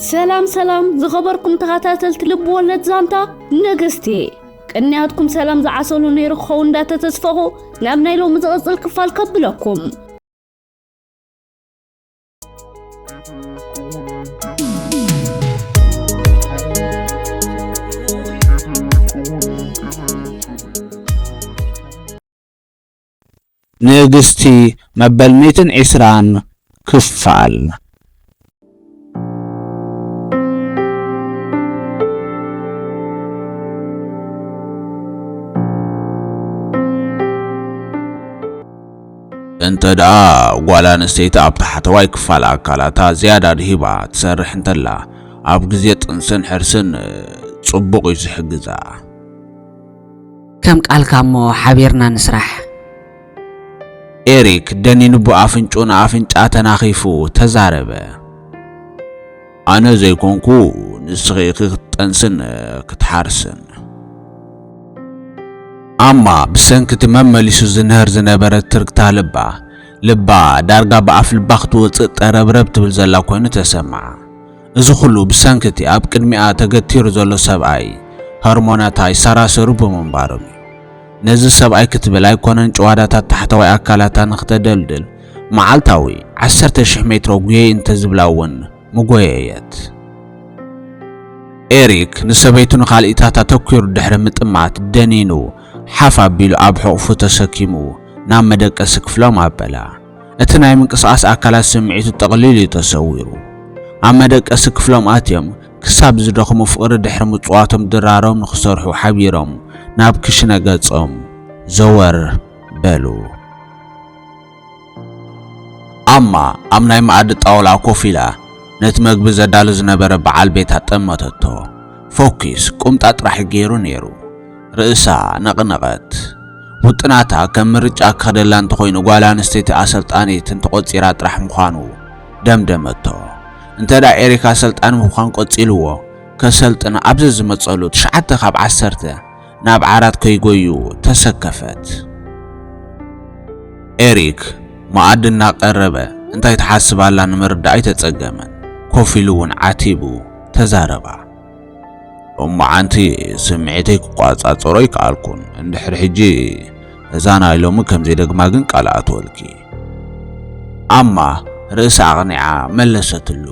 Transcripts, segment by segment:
ሰላም ሰላም ዝኸበርኩም ተኸታተልቲ ልብ ወለድ ዛንታ ንግስቲ፣ ቅንያትኩም ሰላም ዝዓሰሉ ነይሩ ክኸውን እንዳተተስፈኹ ናብ ናይ ሎሚ ዝቕጽል ክፋል ከብለኩም። ንግስቲ መበል ሚእትን ዕስራን ክፋል። እንተ ደኣ ጓል ኣንስተይቲ ኣብ ታሕተዋይ ክፋል ኣካላታ ዝያዳ ድሂባ ትሰርሕ እንተላ፣ ኣብ ግዜ ጥንስን ሕርስን ጽቡቕ እዩ ዝሕግዛ። ከም ቃልካ እሞ ሓቢርና ንስራሕ። ኤሪክ ደኒኑ ብኣፍንጭኡ ንኣፍንጫ ተናኺፉ ተዛረበ። ኣነ ዘይኮንኩ ንስኺ ኢኺ ክትጠንስን ክትሓርስን። ኣማ ብሰንኪ እቲ መመሊሱ ዝንህር ዝነበረ ትርግታ ልባ፣ ልባ ዳርጋ ብኣፍ ልባ ክትወጽእ ጠረብረብ ትብል ዘላ ኮይኑ ተሰምዓ። እዚ ኩሉ ብሰንኪ እቲ ኣብ ቅድሚኣ ተገቲሩ ዘሎ ሰብኣይ፣ ሆርሞናታ ይሰራሰሩ ብምንባሮም እዩ። ነዚ ሰብኣይ ክትብል ኣይኮነን ጭዋዳታት ታሕተዋይ ኣካላታ ንክተደልድል፣ መዓልታዊ ዓሰርተ ሽሕ ሜትሮ ጉየይ እንተዝብላ እውን ምጎየየት። ኤሪክ ንሰበይቱ ንኻልኢታት ኣተኲሩ ድሕሪ ምጥማት ደኒኑ፣ ሓፍ ኣቢሉ ኣብ ሕቑፉ ተሰኪሙ ናብ መደቀሲ ክፍሎም ኣበላ። እቲ ናይ ምንቅስቓስ ኣካላት ስምዒቱ ጠቕሊሉ እዩ ተሰዊሩ። ኣብ መደቀሲ ክፍሎም ኣትዮም፣ ክሳብ ዝደኽሙ ፍቕሪ ድሕሪ ምጽዋቶም ድራሮም ንኽሰርሑ ሓቢሮም ናብ ክሽነ ገጾም ዘወር በሉ። ኣማ ኣብ ናይ መኣዲ ጣውላ ኮፍ ኢላ ነቲ መግቢ ዘዳሉ ዝነበረ በዓል ቤታ ጠመተቶ። ፎኪስ ቁምጣ ጥራሕ ገይሩ ነይሩ። ርእሳ ነቕነቐት። ውጥናታ ከም ምርጫ ክኸደላ እንተኾይኑ ጓል ኣንስተይቲ ኣሰልጣኒት እንተቖጺራ ጥራሕ ምዃኑ ደምደመቶ። እንተ ደኣ ኤሪክ ኣሰልጣኒ ምዃን ቀጺልዎ፣ ከሰልጥን ኣብ ዘዝመጸሉ ትሽዓተ ካብ ዓሰርተ ናብ ዓራት ከይጎዩ ተሰከፈት። ኤሪክ መኣዲ እናቐረበ እንታይ ትሓስብ ኣላ ንምርዳእ ኣይተጸገመን። ኮፍ ኢሉ እውን ዓቲቡ ተዛረባ። እሞ ሓንቲ ስምዒተይ ክቋጻጸሮ ኣይከኣልኩን። እንድሕር ሕጂ እዛ ናይ ሎሚ ከም ዘይደግማ ግን ቃል ኣትወልኪ። ኣማ ርእሳ ኣቕኒዓ መለሰትሉ።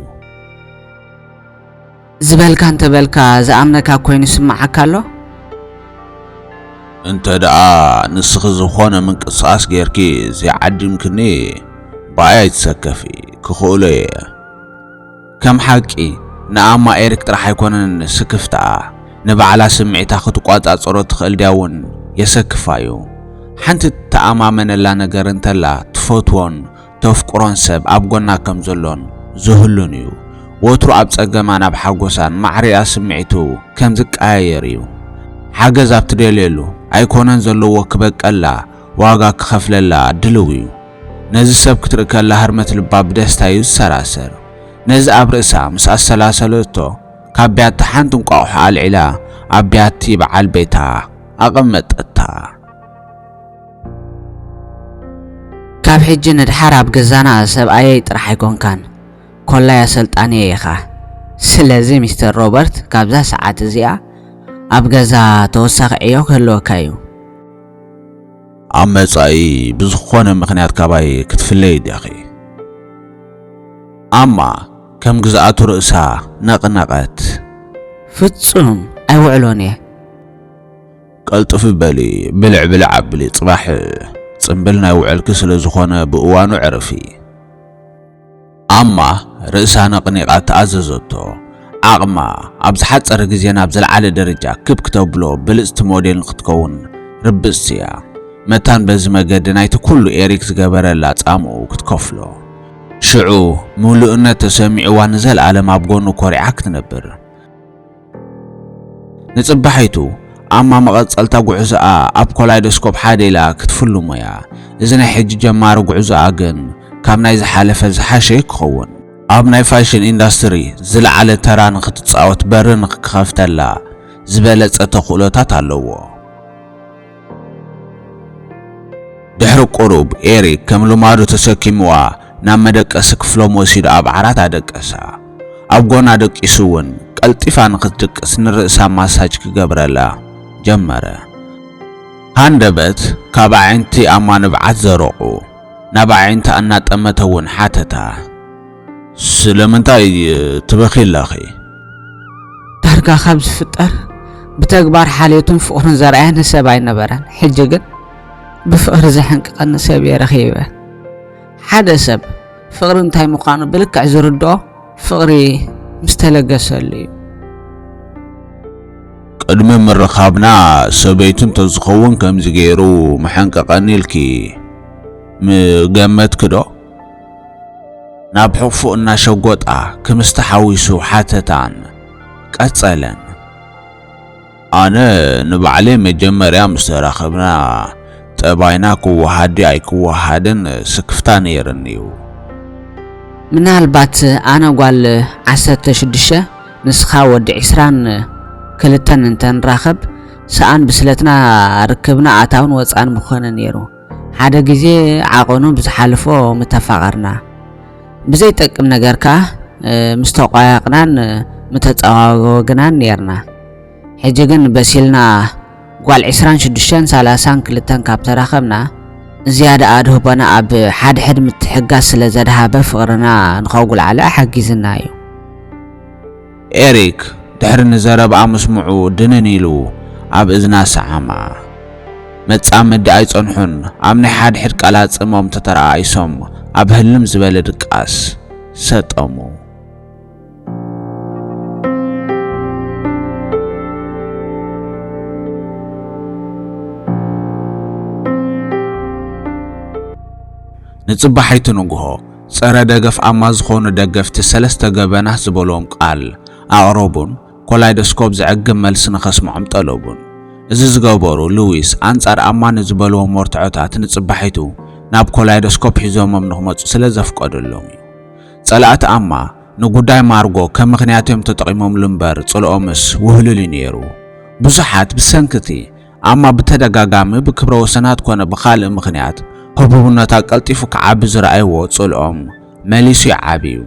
ዝበልካ እንተበልካ ዝኣምነካ ኮይኑ ይስምዓካ ኣሎ? እንተ ደኣ ንስኺ ዝኾነ ምንቅስቓስ ጌርኪ ዘይዓዲምክኒ፣ ብኣይ ኣይትሰከፊ፣ ክኽእሎ እየ። ከም ሓቂ፣ ንኣማ ኤሪክ ጥራሕ ኣይኮነን ስክፍታኣ፣ ንባዕላ ስምዒታ ክትቋጻጸሮ ትኽእል ድያ እውን የሰክፋ እዩ። ሓንቲ ትተኣማመነላ ነገር እንተላ፣ ትፈትዎን ተፍቅሮን ሰብ ኣብ ጎና ከም ዘሎን ዝህሉን እዩ። ወትሩ ኣብ ጸገማን ኣብ ሓጎሳን ማዕሪኣ ስምዒቱ ከም ዝቀያየር እዩ። ሓገዝ ኣብ ትደልየሉ ኣይኮነን ዘለዎ ክበቀላ፣ ዋጋ ክኸፍለላ ድልው እዩ። ነዚ ሰብ ክትርኢ ከላ ህርመት ልባ ብደስታ እዩ ዝሰራሰር። ነዚ ኣብ ርእሳ ምስ ኣሰላሰለቶ፣ ካብ ቢያቲ ሓንቲ እንቋቑሖ ኣልዒላ ኣብ ቢያቲ በዓል ቤታ ኣቐመጠታ። ካብ ሕጂ ንድሓር ኣብ ገዛና ሰብኣየይ ጥራሕ ኣይኮንካን፣ ኮላይ ኣሰልጣኒየይ ኢኻ። ስለዚ ሚስተር ሮበርት፣ ካብዛ ሰዓት እዚኣ ኣብ ገዛ ተወሳኺ ዕዮ ክህልወካ እዩ። ኣብ መጻኢ ብዝኾነ ምኽንያት ካባይ ክትፍለዪ ዲኺ? ኣማ ከም ግዝኣቱ ርእሳ ነቕነቐት። ፍጹም ኣይውዕሎን እየ። ቀልጥፊ በሊ፣ ብልዕ ብልዕ ኣብሊ፣ ጽባሕ ጽምብል ናይ ውዕልኪ ስለ ዝኾነ ብእዋኑ ዕረፊ። ኣማ ርእሳ ነቕኒቓ ተኣዘዘቶ። ዓቕማ ኣብ ዝሓጸረ ግዜ ናብ ዝለዓለ ደረጃ ክብ ክተብሎ ብልጽቲ ሞዴል ንክትከውን ርብጽቲ እያ። መታን በዚ መገዲ ናይቲ ኩሉ ኤሪክ ዝገበረላ ጻምኡ ክትከፍሎ። ሽዑ ምሉእነት ተሰሚዕዋ ንዘለኣለም ኣብ ጎኑ ኮሪዓ ክትነብር። ንጽባሒቱ ኣማ መቐጸልታ ጉዕዞኣ ኣብ ኮላይዶስኮፕ ሓደ ኢላ ክትፍልሞ እያ። እዚ ናይ ሕጂ ጀማሪ ጉዕዞኣ ግን ካብ ናይ ዝሓለፈ ዝሓሸ ክኸውን። ኣብ ናይ ፋሽን ኢንዳስትሪ ዝለዓለ ተራ ንኽትጻወት በሪ ንኽከኸፍተላ ዝበለጸ ተኽእሎታት ኣለዎ። ድሕሪ ቁሩብ ኤሪክ ከም ልማዱ ተሰኪምዋ ናብ መደቀሲ ክፍሎም ወሲዱ ኣብ ዓራት ኣደቀሳ። ኣብ ጎና ደቂሱ እውን ቀልጢፋ ንኽትድቅስ ንርእሳ ማሳጅ ክገብረላ ጀመረ። ሃንደበት ካብ ኣዒንቲ ኣማ ንብዓት ዘረቑ፣ ናብ ኣዒንታ እናጠመተ እውን ሓተታ። ስለምንታይ ትበኺ ኣለኺ? ዳርጋ ካብ ዝፍጠር ብተግባር ሓልዮትን ፍቕርን ዘርኣየኒ ሰብ ኣይነበረን። ሕጂ ግን ብፍቕሪ ዘሕንቅቐኒ ሰብ እየ ረኺበ። ሓደ ሰብ ፍቕሪ እንታይ ምዃኑ ብልክዕ ዝርድኦ ፍቕሪ ምስ ተለገሰሉ እዩ። ቅድሚ ምርኻብና ሰበይቱ እንተዝኸውን ከምዚ ገይሩ ምሐንቀቐኒ ኢልኪ ምገመትኪ ዶ? ናብ ሕቑፉ እናሸጎጣ ክምስቲ ሓዊሱ ሓተታን ቀጸለን። ኣነ ንባዕለይ መጀመርያ ምስ ተራኸብና ጠባይና ክወሃድ ድዩ ኣይክወሃድን ስክፍታ ነይርኒ እዩ። ምናልባት ኣነ ጓል ዓሰርተ ሽዱሽተ ንስኻ ወዲ ዕስራን ክልተን እንተንራኸብ ሰኣን ብስለትና ርክብና ኣታውን ወፃን ምኾነ ነይሩ። ሓደ ግዜ ዓቐኑ ብዝሓለፎ ምተፋቐርና። ብዘይጠቅም ነገር ከኣ ምስ ተቋየቕናን ምተጸዋወግናን ነይርና። ሕጂ ግን በሲልና ጓል ዕስራን ሽዱሽተን ሰላሳን ክልተን ካብ ተራኸብና ዝያዳ ኣድህቦና ኣብ ሓድሕድ ምትሕጋዝ ስለ ዘድሃበ ፍቕርና ንኸጉልዓለ ሓጊዝና እዩ። ኤሪክ ድሕሪ ንዘረብኣ ምስምዑ ድንን ኢሉ ኣብ እዝና ሰዓማ። መጻምዲ ኣይጸንሑን፣ ኣብ ናይ ሓድሕድ ቃላት ጽምኦም ተተረኣኢሶም ኣብ ህልም ዝበለ ድቃስ ሰጠሙ። ንጽባሒቱ ንግሆ ጸረ ደገፍ ኣማ ዝኾኑ ደገፍቲ ሰለስተ ገበናት ዝበልዎም ቃል ኣቕረቡን ኮላይዶስኮፕ ዘዕግብ መልሲ ንኸስምዖም ጠለቡን። እዚ ዝገበሩ ሉዊስ ኣንጻር ኣማ ንዝበልዎም መርትዖታት ንጽባሒቱ ናብ ኮላይዶስኮፕ ሒዞሞም ንኽመጹ ስለ ዘፍቀደሎም እዩ። ጸላእቲ ኣማ ንጉዳይ ማርጎ ከም ምኽንያት እዮም ተጠቒሞምሉ እምበር ጽልኦምስ ውህሉል እዩ ነይሩ። ብዙሓት ብሰንኪ እቲ ኣማ ብተደጋጋሚ ብክብረ ወሰናት ኮነ ብኻልእ ምኽንያት ህቡብነታ ቀልጢፉ ክዓቢ ዝረኣይዎ ጽልኦም መሊሱ ይዓብዩ።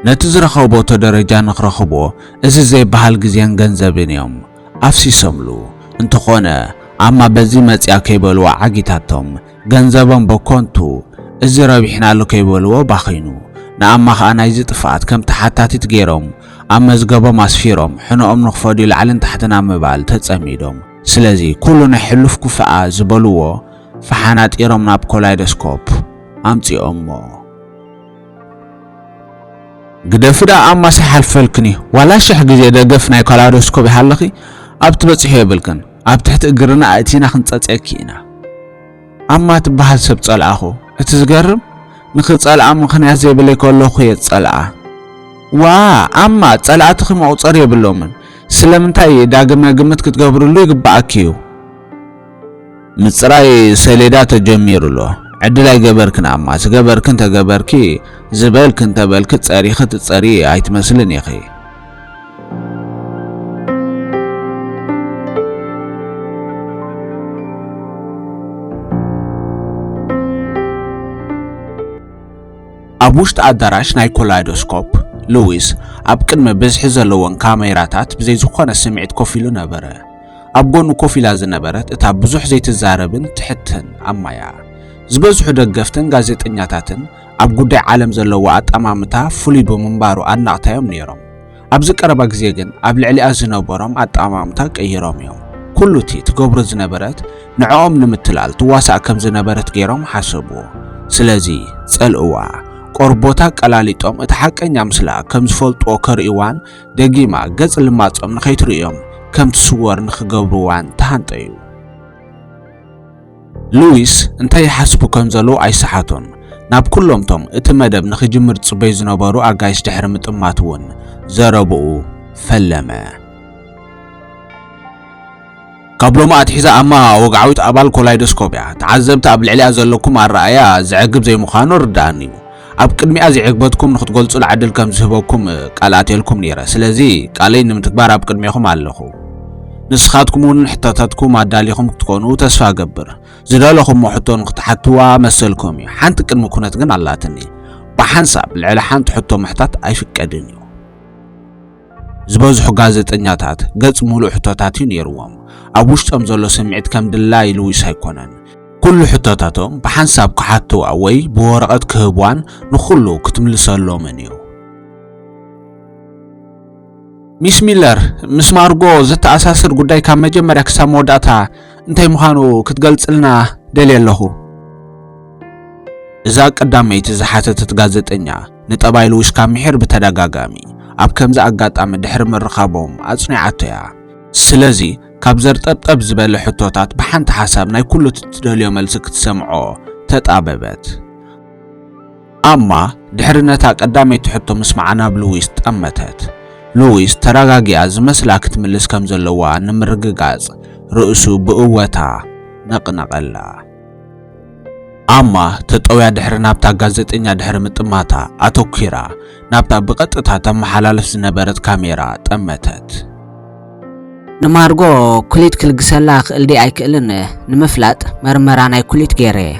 ነቲ ዝረኸቦቶ ደረጃ ንኽረኽብዎ እዚ ዘይበሃል ግዜን ገንዘብን እዮም ኣፍሲሶምሉ። እንተኾነ ኣማ በዚ መጽያ ከይበልዎ ዓጊታቶም፣ ገንዘቦም በኮንቱ እዚ ረቢሕናሉ ከይበልዎ ባኺኑ። ንኣማ ኸኣ ናይዚ ጥፍኣት ከም ተሓታቲት ገይሮም ኣብ መዝገቦም ኣስፊሮም ሕነኦም ንኽፈድዩ ላዕልን ታሕትን ኣብ ምባል ተጸሚዶም። ስለዚ ኩሉ ናይ ሕሉፍ ክፍኣ ዝበልዎ ፈሓናጢሮም ናብ ኮላይዶስኮፕ ኣምጺኦሞ። ግደፊ ደኣ ኣማስ ኣይሓልፈልክን እዩ። ዋላ ሽሕ ግዜ ደገፍ ናይ ኮላይዶስኮፕ ይሃለኺ ኣብ ትበጽሑ የብልክን። ኣብ ትሕቲ እግርና ኣእቲና ክንጸጽየኪ ኢና። ኣማ ትበሃል ሰብ ጸልኣኹ። እቲ ዝገርም ንኽጸልኣ ምኽንያት ዘይብለይ ከለኹ እየ ዝጸልኣ። ዋ ኣማ ጸላእትኺ መቑጸር የብሎምን። ስለምንታይ ዳግመ ግምት ክትገብርሉ ይግብኣኪ እዩ። ምጽራይ ሰሌዳ ተጀሚሩ ኣሎ። ዕድል ኣይገበርክን ኣማ፣ ዝገበርክን ተገበርኪ ዝበልክ እንተበልክ ጸሪኺ ትጸሪ ኣይትመስልን ኢኺ። ኣብ ውሽጢ ኣዳራሽ ናይ ኮላይዶስኮፕ ሉዊስ ኣብ ቅድሚ ብዝሒ ዘለወን ካሜራታት ብዘይ ዝኾነ ስምዒት ኮፍ ኢሉ ነበረ። ኣብ ጎኑ ኮፍ ኢላ ዝነበረት እታ ብዙሕ ዘይትዛረብን ትሕትን ኣማያ። ዝበዝሑ ደገፍትን ጋዜጠኛታትን ኣብ ጉዳይ ዓለም ዘለዎ ኣጠማምታ ፍሉይ ብምንባሩ ኣድናቕታዮም ነይሮም። ኣብዚ ቀረባ ግዜ ግን ኣብ ልዕሊኣ ዝነበሮም ኣጠማምታ ቀይሮም እዮም። ኩሉ እቲ ትገብሮ ዝነበረት ንዕኦም ንምትላል ትዋሳእ ከም ዝነበረት ገይሮም ሓሰብዎ። ስለዚ ጸልእዋ። ቆርቦታ ቀላሊጦም እቲ ሓቀኛ ምስላ ከም ዝፈልጥዎ ከርእይዋን ደጊማ ገጽ ልማጾም ንኸይትርእዮም ከም ትስወር ንኽገብርዋን ተሃንጠዩ። ሉዊስ እንታይ ይሓስቡ ከም ዘለዉ ኣይሰሓቶን። ናብ ኩሎምቶም እቲ መደብ ንኽጅምር ዝጽበዩ ዝነበሩ ኣጋይሽ ድሕሪ ምጥማት እውን ዘረብኡ ፈለመ። ካብ ሎሚ ኣትሒዛ ኣማ ወግዓዊት ኣባል ኮላይዶስኮፕ እያ። ተዓዘብቲ ኣብ ልዕሊኣ ዘለኩም ኣረኣእያ ዘዕግብ ዘይምዃኑ ርድኣኒ እዩ። ኣብ ቅድሚኣ ዘይዕግበትኩም ንኽትገልጹላ ዕድል ከም ዝህበኩም ቃል ኣትየልኩም ነይረ። ስለዚ ቃለይ ንምትግባር ኣብ ቅድሜኹም ኣለኹ። ንስኻትኩም እውን ሕቶታትኩም ኣዳሊኹም ክትኮኑ ተስፋ እገብር። ዝደለኹሞ ሕቶ ንኽትሓትዋ መሰልኩም እዩ። ሓንቲ ቅድሚ ኩነት ግን ኣላትኒ። ብሓንሳብ ልዕሊ ሓንቲ ሕቶ ምሕታት ኣይፍቀድን እዩ። ዝበዝሑ ጋዜጠኛታት ገጽ ሙሉእ ሕቶታት እዩ ነይርዎም። ኣብ ውሽጦም ዘሎ ስምዒት ከም ድላይ ሉዊስ ኣይኮነን። ኩሉ ሕቶታቶም ብሓንሳብ ክሓትዋ ወይ ብወረቐት ክህብዋን ንኹሉ ክትምልሰሎምን እዩ። ሚስ ሚለር፣ ምስ ማርጎ ዘተኣሳስር ጉዳይ ካብ መጀመርያ ክሳብ መወዳእታ እንታይ ምዃኑ ክትገልጽልና ደልየ ኣለኹ። እዛ ቀዳመይቲ ዝሓተተት ጋዜጠኛ ንጠባይ ሉዊስ ካብ ምሒር ብተደጋጋሚ ኣብ ከምዚ ኣጋጣሚ ድሕሪ ምርኻቦም ኣጽኒዓቶ እያ። ስለዚ ካብ ዘርጠብጠብ ዝበለ ሕቶታት ብሓንቲ ሓሳብ ናይ ኩሉ እትደልዮ መልሲ ክትሰምዖ ተጣበበት። ኣማ ድሕሪ ነታ ቀዳመይቲ ሕቶ ምስማዓ ናብ ሉዊስ ጠመተት። ሉዊስ ተረጋጊኣ ዝመስላ ክትምልስ ከም ዘለዋ ንምርግጋጽ ርእሱ ብእወታ ነቕነቐላ። ኣማ ተጠውያ ድሕሪ ናብታ ጋዜጠኛ ድሕሪ ምጥማታ ኣተኲራ ናብታ ብቐጥታ ተመሓላልፍ ዝነበረት ካሜራ ጠመተት። ንማርጎ ኩሊት ክልግሰላ ክእል ድዩ ኣይክእልን ንምፍላጥ መርመራ ናይ ኩሊት ገይረ እየ።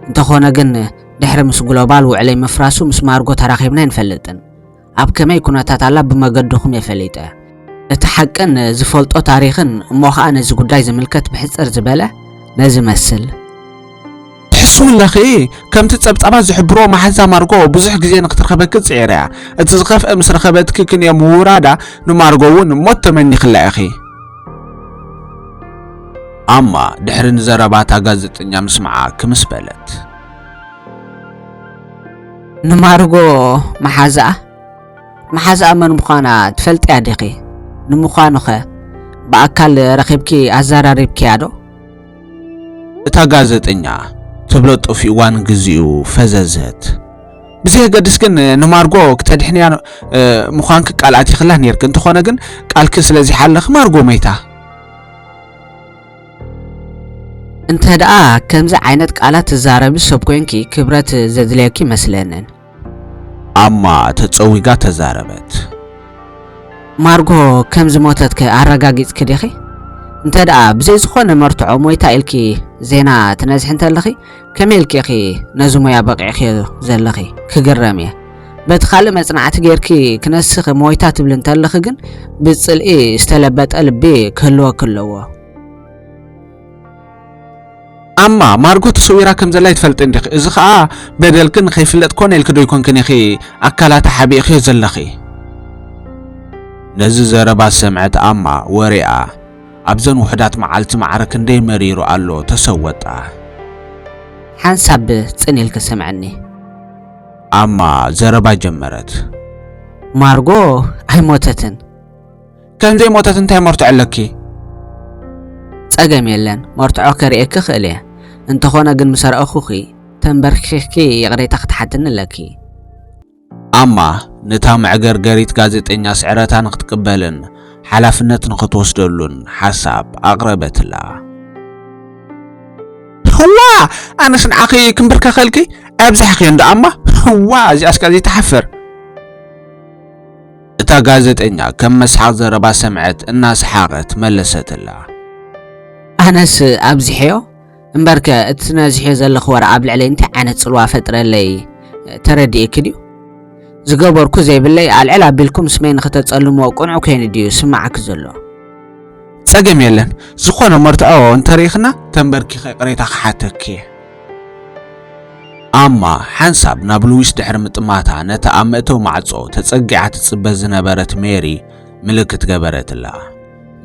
እንተኾነ ግን ድሕሪ ምስ ግሎባል ውዕለይ ምፍራሱ ምስ ማርጎ ተራኺብና ኣይንፈልጥን። ኣብ ከመይ ኩነታት ኣላ ብመገድኹም እየ ፈሊጠ። እቲ ሓቅን ዝፈልጦ ታሪኽን እሞ ኸኣ ነዚ ጉዳይ ዝምልከት ብሕጽር ዝበለ ነዚ መስል። ትሕስዊ ኣለኺ? ከምቲ ጸብጻባት ዝሕብሮ መሓዛ ማርጎ ብዙሕ ግዜ ንክትረኸበኪ ጽዒራ እያ። እቲ ዝኸፍአ ምስ ረኸበትኪ ክንዮ ምውራዳ ንማርጎ እውን ሞት ተመኒኽላ ኢኺ። ኣማ ድሕሪ ንዘረባታ ጋዜጠኛ ምስማዓ ክምስ በለት። ንማርጎ መሓዛኣ መሓዛኣ መን ምዃና ትፈልጥያ ዲኺ? ንምዃኑኸ ብኣካል ረኺብኪ ኣዘራሪብክያ ዶ? እታ ጋዜጠኛ ትብሎ ጠፊእዋ ንግዚኡ ፈዘዘት። ብዘየገድስ ግን ንማርጎ ክተድሕንያ እ፣ ምዃንኪ ቃል ኣቲኽላ ኔርኪ። እንተኾነ ግን ቃልኪ ስለ ዘይሓለኺ ማርጎ መይታ። እንተ ደኣ ከምዚ ዓይነት ቃላት ትዛረቢ ሰብ ኮንኪ ክብረት ዘድልየኪ መስለንን። ኣማ ተጸዊጋ ተዛረበት። ማርጎ ከም ዝሞተትከ ኣረጋጊጽኪ ዲኺ? እንተ ደኣ ብዘይ ዝኾነ መርትዖ ሞይታ ኢልኪ ዜና ትነዝሒ እንተለኺ፣ ከመይ ኢልኪ ኢኺ ነዚ ሞያ በቒዕክዮ ዘለኺ? ክግረም እየ። በቲ ካልእ መጽናዕቲ ጌርኪ ክነስኺ ሞይታ ትብሊ እንተለኺ ግን፣ ብጽልኢ ዝተለበጠ ልቢ ክህልወኪ ኣለዎ። ኣማ፣ ማርጎ ተሰዊራ ከም ዘላ ይትፈልጢ እንዲኺ። እዚ ኸኣ በደልኪ ንኸይፍለጥ ኮነ ኢልኪ ዶ ይኮንክን ኢኺ ኣካላታ ሓቢእክዮ ዘለኺ? ነዚ ዘረባ ዝሰምዐት ኣማ ወሬኣ ኣብዘን ውሑዳት መዓልቲ ማዕረ ክንደይ መሪሩ ኣሎ ተሰወጣ። ሓንሳብ ጽን ኢልኪ ስምዕኒ። ኣማ ዘረባ ጀመረት። ማርጎ ኣይሞተትን። ከም ዘይሞተት እንታይ መርትዖ ኣለኪ? ጸገም የለን፣ መርትዖ ከርእየኪ እኽእል እየ። እንተኾነ ግን ምስ ረኣኹኺ ተንበርኪኽኪ ይቕሬታ ክትሓትኒ ኣለኪ። ኣማ ነታ መዕገርገሪት ጋዜጠኛ ስዕረታ ንክትቅበልን ሓላፍነት ንክትወስደሉን ሓሳብ ኣቕረበትላ። ህዋ! ኣነስ ንዓኺ ክምብርከኸልኪ ኣብዚሕኺ እንዶ ኣማ። ህዋ! እዚኣስ ከኣ ዘይትሓፍር። እታ ጋዜጠኛ ከም መስሓቕ ዘረባ ሰምዐት እናሰሓቐት መለሰትላ። ኣነስ ኣብዚሐዮ። እምበርከ እቲ ነዚሐዮ ዘለኹ ወረ ኣብ ልዕለይ እንታይ ዓይነት ጽልዋ ፈጥረለይ ተረዲእኪ ድዩ? ዝገበርኩ ዘይብለይ ኣልዕል ኣቢልኩም ስመይ ንኽተጸልምዎ ቅኑዕ ኮይኑ ድዩ ስምዓኪ ዘሎ? ጸገም የለን። ዝኾነ መርትዖ እንተርኢኽና ተንበርኪኸ ይቕሬታ ክሓተኪ እየ። ኣማ ሓንሳብ ናብ ሉዊስ ድሕሪ ምጥማታ ነታ ኣብ መእተዊ ማዕጾ ተጸጊዓ ትጽበ ዝነበረት ሜሪ ምልክት ገበረትላ።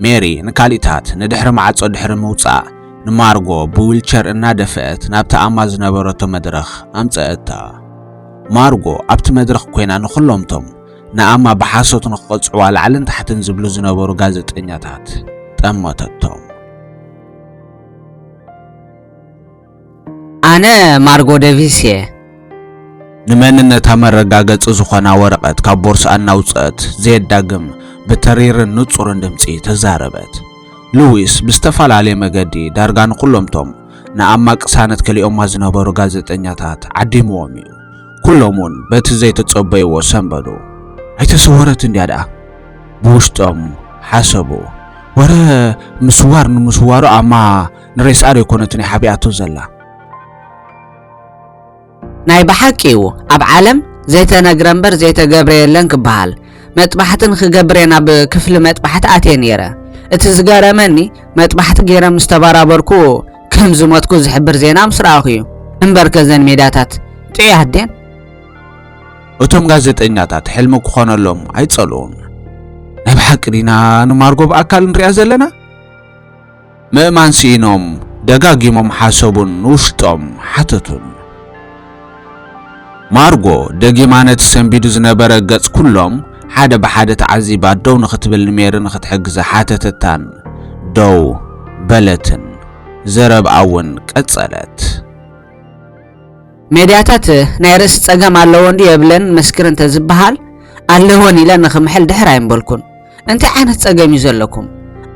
ሜሪ ንካልኢታት ንድሕሪ ማዕጾ ድሕሪ ምውጻእ ንማርጎ ብዊልቸር እናደፍአት ናብቲ ኣማ ዝነበረቶ መድረኽ ኣምጸአታ። ማርጎ ኣብቲ መድረኽ ኮይና ንኹሎምቶም ንኣማ ብሓሶት ንኽቐጽዕዋ ላዕልን ታሕትን ዝብሉ ዝነበሩ ጋዜጠኛታት ጠመተቶም። ኣነ ማርጎ ደቪስ እየ። ንመንነታ መረጋገጺ ዝኾና ወረቐት ካብ ቦርስኣ እናውጽአት ዘየዳግም ብተሪርን ንጹርን ድምጺ ተዛረበት። ሉዊስ ብዝተፈላለየ መገዲ ዳርጋ ንኹሎምቶም ንኣማ ቅሳነት ከሊኦማ ዝነበሩ ጋዜጠኛታት ዓዲምዎም እዩ። ኩሎም እውን በቲ ዘይተጸበይዎ ሰንበዱ። ኣይተሰወረትን ድያ ደኣ? ብውሽጦም ሓሰቡ። ወረ ምስዋር ንምስዋሩ ኣማ ንሬስኣ ዶ ኣይኮነትን እያ ሓቢኣቶ ዘላ? ናይ ብሓቂ እዩ፣ ኣብ ዓለም ዘይተነግረ እምበር ዘይተገብረ የለን ክበሃል። መጥባሕቲ ንኽገብር እየ ናብ ክፍሊ መጥባሕቲ ኣትየ ነይረ። እቲ ዝገረመኒ፣ መጥባሕቲ ገይረ ምስ ተበራበርኩ ከም ዝሞትኩ ዝሕብር ዜና ምስ ረኣኹ እዩ። እምበርከ እዘን ሜድያታት ጥዑያት ድየን? እቶም ጋዜጠኛታት ሕልሚ ክኾነሎም ኣይጸልኡን። ናይ ብሓቂ ዲና ንማርጎ ብኣካል ንሪኣ ዘለና? ምእማን ስኢኖም ደጋጊሞም ሓሰቡን ንውሽጦም ሓተቱን። ማርጎ ደጊማ ነቲ ሰንቢዱ ዝነበረ ገጽ ኩሎም ሓደ ብሓደ ተዓዚባ ደው ንኽትብል ንሜሪ ንኽትሕግዛ ሓተተታን ደው በለትን። ዘረብኣ እውን ቀጸለት። ሜድያታት ናይ ርእሲ ጸገም ኣለወን ድዩ የብለን መስክር እንተዝበሃል ኣለወን ኢለ ንኽምሕል ድሕር ኣይምበልኩን። እንታይ ዓይነት ጸገም እዩ ዘለኩም?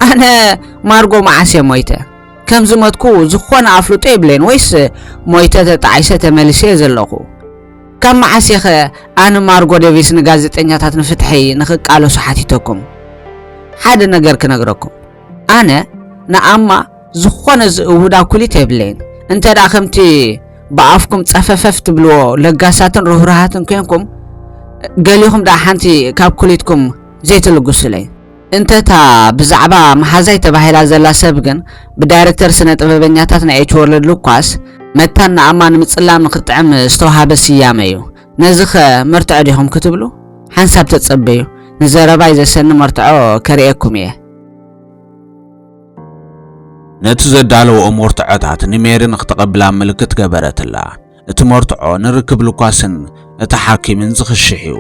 ኣነ ማርጎ መዓስ እየ ሞይተ? ከም ዝሞትኩ ዝኾነ ኣፍልጦ የብለይን ወይስ ሞይተ ተጣዒሰ ተመሊሰ እየ ዘለኹ? ካብ መዓስ እየ ኸ ኣነ ማርጎ ዴቪስ ንጋዜጠኛታት ንፍትሒ ንኽቃለሱ ሓቲተኩም? ሓደ ነገር ክነግረኩም። ኣነ ንኣማ ዝኾነ ዝእውዳ ኩሊት የብለይን። እንተ ደኣ ከምቲ ብኣፍኩም ጸፈፈፍ ትብልዎ ለጋሳትን ርህሩሃትን ኮንኩም፣ ገሊኹም ደኣ ሓንቲ ካብ ኩሊትኩም ዘይትልግሱለይ። እንተታ ብዛዕባ መሓዛይ ተባሂላ ዘላ ሰብ ግን ብዳይሬክተር ስነ ጥበበኛታት ናይ ኤች ወርልድ ሉካስ መታን ንኣማ ንምጽላም ንኽጥዕም ዝተዋሃበ ስያመ እዩ። ነዚ ኸ መርትዖ ዲኹም ክትብሉ? ሓንሳብ ተጸበዩ። ንዘረባይ ዘሰኒ መርትዖ ከርእየኩም እየ። ነቲ ዘዳለወኦ መርትዖታት ንሜሪ ንኽተቐብላ ምልክት ገበረትላ። እቲ መርትዖ ንርክብ ሉካስን እቲ ሓኪምን ዝኽሽሕ እዩ።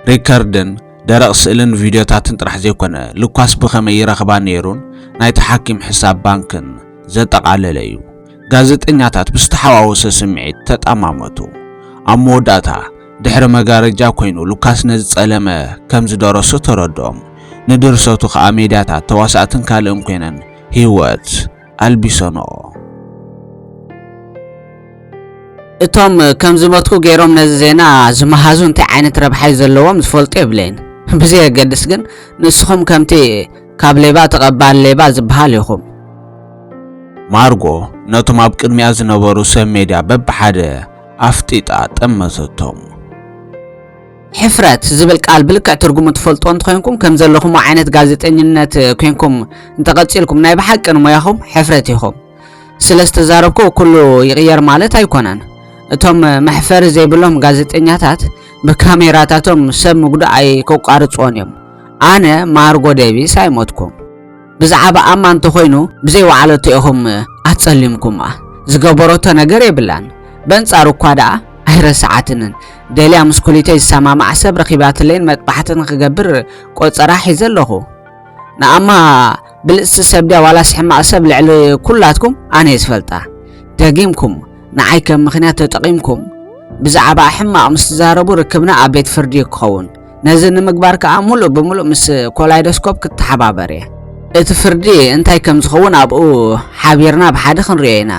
ሪከርድን ደረቕ ስእልን ቪድዮታትን ጥራሕ ዘይኮነ፣ ሉካስ ብኸመይ ይረኽባ ነይሩን ናይቲ ሓኪም ሕሳብ ባንክን ዘጠቓለለ እዩ። ጋዜጠኛታት ብዝተሓዋወሰ ስምዒት ተጣማመቱ። ኣብ መወዳእታ ድሕሪ መጋረጃ ኮይኑ ሉካስ ነዚ ጸለመ ከም ዝደረሶ ተረድኦም። ንድርሰቱ ከኣ ሜድያታት ተዋሳእትን ካልእን ኮይነን ህይወት ኣልቢሰንኦ። እቶም ከም ዝሞትኩ ገይሮም ነዚ ዜና ዝመሃዙ እንታይ ዓይነት ረብሓ እዩ ዘለዎም ዝፈልጡ የብለይን። ብዘየገድስ ግን ንስኹም ከምቲ ካብ ሌባ ተቐባሊ ሌባ ዝበሃል ኢኹም። ማርጎ ነቶም ኣብ ቅድሚኣ ዝነበሩ ሰብ ሜድያ በብሓደ ኣፍጢጣ ጠመተቶም። ሕፍረት ዝብል ቃል ብልክዕ ትርጉሙ ትፈልጦ እንተኾይንኩም ከም ዘለኹም ዓይነት ጋዜጠኝነት ኮይንኩም እንተቐጺልኩም ናይ ብሓቂ ንሞያኹም ሕፍረት ኢኹም። ስለ ዝተዛረብኩ ኩሉ ይቕየር ማለት ኣይኮነን። እቶም መሕፈሪ ዘይብሎም ጋዜጠኛታት ብካሜራታቶም ሰብ ምጉዳእ ኣይከቋርጽዎን እዮም። ኣነ ማርጎ ዴቪስ ኣይሞትኩም። ብዛዕባ ኣማ እንተኾይኑ ብዘይ ወዓለቶ ኢኹም ኣጸሊምኩማ። ዝገበረቶ ነገር የብላን። በንጻሩ እኳ ደኣ ኣይረስዓትንን። ደልያ ምስ ኩሊተይ ዝሰማማዕ ሰብ ረኺባትለይን መጥባሕትን ክገብር ቆጸራ ሒዘ ኣለኹ። ንኣማ ብልጽቲ ሰብ ድያ ዋላስ ሕማቕ ሰብ ልዕሊ ኩላትኩም ኣነ እየ ዝፈልጣ። ደጊምኩም ንዓይ ከም ምኽንያት ተጠቒምኩም ብዛዕባ ሕማቕ ምስ ትዛረቡ ርክብና ኣብ ቤት ፍርዲ እዩ ክኸውን። ነዚ ንምግባር ከኣ ሙሉእ ብሙሉእ ምስ ኮላይዶስኮፕ ክተሓባበር እየ። እቲ ፍርዲ እንታይ ከም ዝኸውን ኣብኡ ሓቢርና ብሓደ ክንሪኦ ኢና።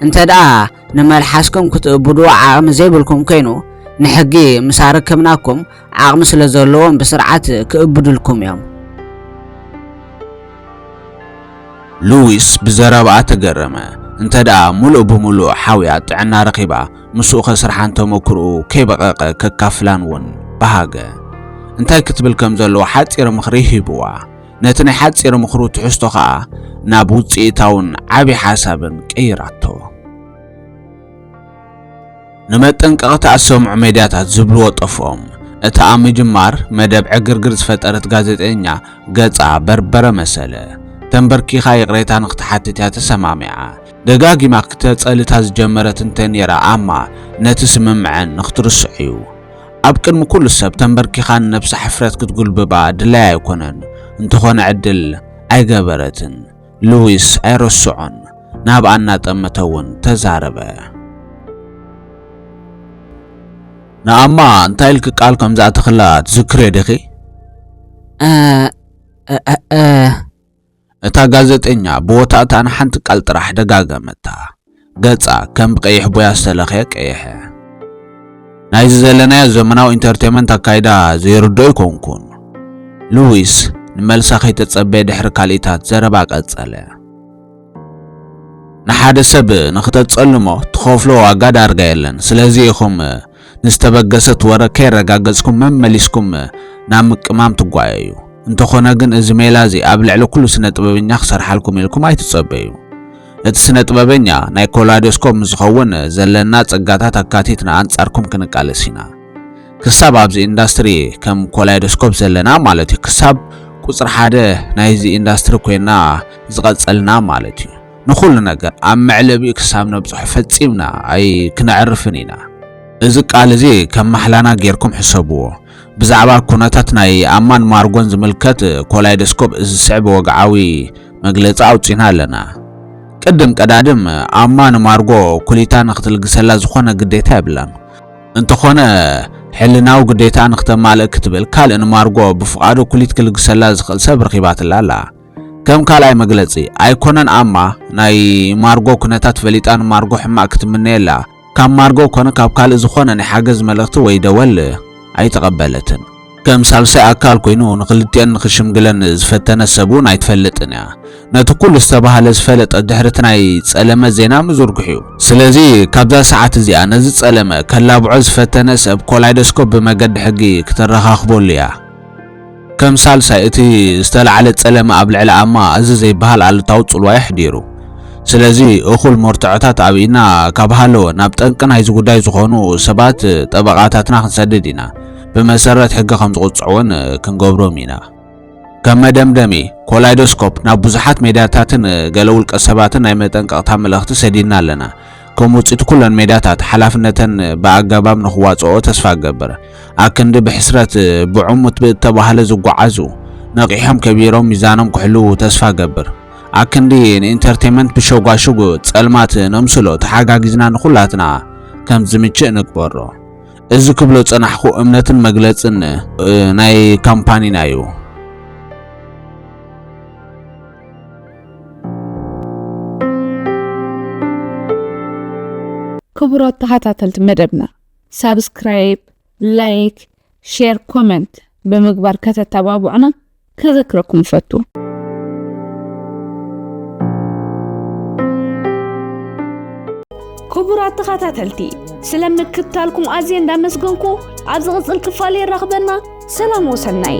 እንተ ደኣ ንመልሓስኩም ክትእብድዎ ዓቕሚ ዘይብልኩም ኮይኑ ንሕጊ ምስ ኣረከብናኩም ዓቕሚ ስለ ዘለዎም ብስርዓት ክእብድልኩም እዮም። ሉዊስ ብዘረባኣ ተገረመ። እንተ ደኣ ሙሉእ ብሙሉእ ሓውያ ጥዕና ረኺባ ምስኡ ከስርሓን ተመክርኡ ከይበቐቐ ከካፍላን እውን በሃገ። እንታይ ክትብል ከም ዘለዎ ሓጺር ምኽሪ ሂብዋ። ነቲ ናይ ሓጺር ምኽሩ ትሕዝቶ ኸኣ ናብ ውጽኢታውን ዓቢ ሓሳብን ቀይራቶ። ንመጠንቀቕታ ዝሰምዑ ሜድያታት ዝብልዎ ጠፍኦም። እታ ኣብ ምጅማር መደብ ዕግርግር ዝፈጠረት ጋዜጠኛ ገጻ በርበረ መሰለ። ተንበርኪኻ ይቕሬታ ንኽትሓትት እያ ተሰማሚዓ። ደጋጊማ ክተጸልታ ዝጀመረት እንተ ነይራ ኣማ ነቲ ስምምዐን ንኽትርስዖ እዩ። ኣብ ቅድሚ ኩሉ ሰብ ተንበርኪኻ ንነብሳ ሕፍረት ክትጉልብባ ድላይ ኣይኮነን። እንተኾነ ዕድል ኣይገበረትን። ሉዊስ ኣይረስዖን። ናብኣ እናጠመተ እውን ተዛረበ። ንኣማ እንታይ ኢልኪ ቃል ከም ዘእተኽላ ትዝክርዮ ዲኺ? እ፣ እ፣ እ፣ እ። እታ ጋዜጠኛ ብወታእታ ንሓንቲ ቃል ጥራሕ ደጋገመታ። ገጻ ከም ብቀይሕ ቦያ ዝተለኽየ ቀይሐ። ናይዚ ዘለናዮ ዘመናዊ ኢንተርቴይመንት ኣካይዳ ዘይርድኦ ኣይኮንኩን። ሉዊስ ንመልሳ ከይተጸበየ ድሕሪ ካልኢታት ዘረባ ቀጸለ። ንሓደ ሰብ ንኽተጸልሞ ትኸፍሎ ዋጋ ዳርጋ የለን። ስለዚ ኢኹም ንዝተበገሰት ወረ ከይረጋገጽኩም መመሊስኩም ናብ ምቅማም ትጓየዩ። እንተኾነ ግን እዚ ሜላ እዚ ኣብ ልዕሊ ኩሉ ስነ ጥበበኛ ክሰርሓልኩም ኢልኩም ኣይትጸበዩ። እቲ ስነ ጥበበኛ ናይ ኮላይዶስኮፕ ምስ ዝኸውን ዘለና ጸጋታት ኣካቲትና ኣንጻርኩም ክንቃለስ ኢና። ክሳብ ኣብዚ ኢንዳስትሪ ከም ኮላይዶስኮፕ ዘለና ማለት እዩ። ክሳብ ቁጽሪ ሓደ ናይዚ ኢንዳስትሪ ኮይና ዝቐጸልና ማለት እዩ። ንኹሉ ነገር ኣብ መዕለቢኡ ክሳብ ነብጽሖ ፈጺምና ኣይክነዕርፍን ኢና። እዚ ቃል እዚ ከም ማሕላና ጌርኩም ሕሰብዎ። ብዛዕባ ኩነታት ናይ ኣማን ማርጎን ዝምልከት ኮላይዶስኮፕ እዚ ዝስዕብ ወግዓዊ መግለጺ ኣውጺና ኣለና። ቅድም ቀዳድም ኣማ ንማርጎ ኩሊታ ንክትልግሰላ ዝኾነ ግዴታ የብላን። እንተኾነ ሕልናዊ ግዴታ ንክተማልእ ክትብል ካልእ ንማርጎ ብፍቓዱ ኩሊት ክልግሰላ ዝኽእል ሰብ ረኺባትላ ኣላ። ከም ካልኣይ መግለጺ ኣይኮነን ኣማ ናይ ማርጎ ኩነታት ፈሊጣ ንማርጎ ሕማቕ ክትምነየላ ካብ ማርጎ ኮነ ካብ ካልእ ዝኾነ ናይ ሓገዝ መልእኽቲ ወይ ደወል ኣይተቐበለትን። ከም ሳልሳይ ኣካል ኮይኑ ንክልቲኤን ንክሽምግለን ዝፈተነ ሰብ እውን ኣይትፈልጥን እያ። ነቲ ኩሉ ዝተባህለ ዝፈለጠ ድሕሪ እቲ ናይ ጸለመ ዜና ምዝርግሑ እዩ። ስለዚ ካብዛ ሰዓት እዚኣ ነዚ ጸለመ ከላብዖ ዝፈተነ ሰብ ኮላይዶስኮፕ ብመገዲ ሕጊ ክተረኻኽበሉ እያ። ከም ሳልሳይ እቲ ዝተላዕለ ጸለመ ኣብ ልዕሊ ኣማ እዚ ዘይበሃል ኣሉታዊ ጽልዋ የሕዲሩ። ስለዚ እኹል መርትዖታት ኣብኢና ካብ ሃለወ ናብ ጠንቂ ናይዚ ጉዳይ ዝኾኑ ሰባት ጠበቓታትና ክንሰድድ ኢና። ብመሰረት ሕጊ ከም ዝቕጽዑ እውን ክንገብሮም ኢና። ከም መደምደሚ ኮላይዶስኮፕ ናብ ብዙሓት ሜድያታትን ገለ ውልቀ ሰባትን ናይ መጠንቀቕታ መልእኽቲ ሰዲድና ኣለና። ከም ውጽኢት ኩለን ሜድያታት ሓላፍነተን ብኣገባብ ንኽዋጽኦ ተስፋ እገብር። ኣክንዲ ብሕስረት ብዕሙት ብእተባህለ ዝጓዓዙ ነቒሖም ከቢሮም ሚዛኖም ክሕልዉ ተስፋ እገብር። ኣክንዲ ንኢንተርቴንመንት ብሸጓሹግ ጸልማት ነምስሎ ተሓጋጊዝና ንኹላትና ከም ዝምችእ ንግበሮ። እዚ ክብሎ ጸናሕኩ እምነትን መግለጽን ናይ ካምፓኒና እዩ። ክቡራት ተኸታተልቲ መደብና ሳብስክራይብ፣ ላይክ፣ ሼር፣ ኮመንት ብምግባር ከተተባብዑና ከዘክረኩም እፈቱ። ክቡራት ተኸታተልቲ ስለ ምክትታልኩም ኣዝየ እንዳመስገንኩ ኣብ ዝቕጽል ክፋል የራኽበና። ሰላም ወሰናይ።